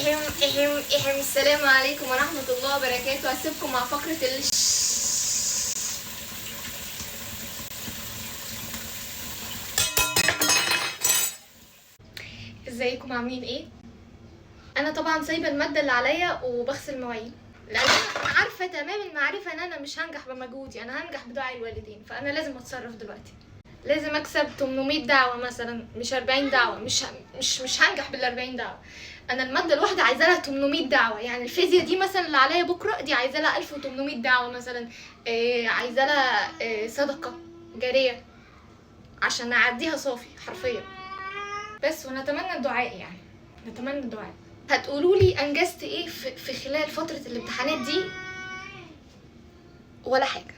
احم احم احم. السلام عليكم ورحمة الله وبركاته. هسيبكم مع فقرة ال ازيكم عاملين ايه؟ انا طبعا سايبه المادة اللي عليا وبغسل مواعين، لان انا عارفه تمام المعرفة ان انا مش هنجح بمجهودي، انا هنجح بدعاء الوالدين، فانا لازم اتصرف دلوقتي. لازم اكسب 800 دعوه مثلا، مش 40 دعوه، مش هنجح بال 40 دعوه. انا المادة الواحدة عايزه لها 800 دعوه، يعني الفيزياء دي مثلا اللي عليا بكره دي عايزه لها 1800 دعوه مثلا، عايزه لها صدقه جارية عشان اعديها صافي حرفيا. بس ونتمنى الدعاء، يعني نتمنى الدعاء. هتقولوا لي انجزت ايه في خلال فترة الامتحانات دي؟ ولا حاجة،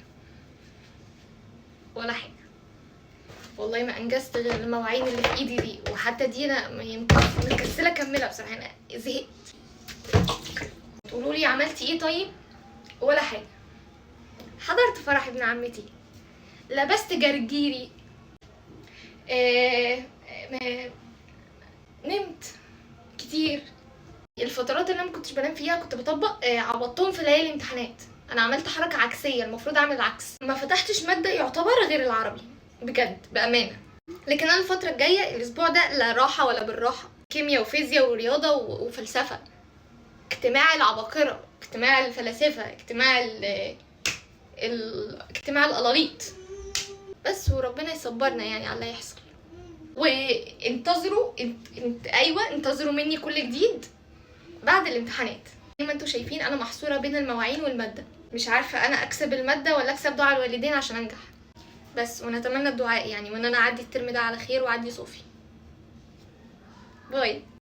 ولا حاجة والله. ما انجزت غير المواعين اللي في ايدي دي، وحتى دي انا يمكن مكسله اكملها بصراحة، انا زهقت. تقولوا لي عملتي ايه طيب؟ ولا حاجة. حضرت فرح ابن عمتي، لبست جرجيري، نمت كتير. الفترات اللي انا ما كنتش بنام فيها كنت بطبق، عوضتهم في ليالي الامتحانات. انا عملت حركة عكسية، المفروض اعمل العكس. ما فتحتش مادة يعتبر غير العربي بجد بامانه. لكن انا الفترة الجاية الاسبوع ده لا راحة ولا بالراحة، كيمياء وفيزياء ورياضة وفلسفة، اجتماع العباقرة، اجتماع الفلاسفة، اجتماع اجتماع القلاليط بس. وربنا يصبرنا يعني على اللي هيحصل. وانتظروا ايوه انتظروا مني كل جديد بعد الامتحانات. زي ما انتوا شايفين انا محصورة بين المواعين والمادة، مش عارفه انا اكسب المادة ولا اكسب دعاء الوالدين عشان انجح بس. ونتمنى الدعاء يعني، وان انا اعدي الترم ده على خير واعدي صوفي. باي.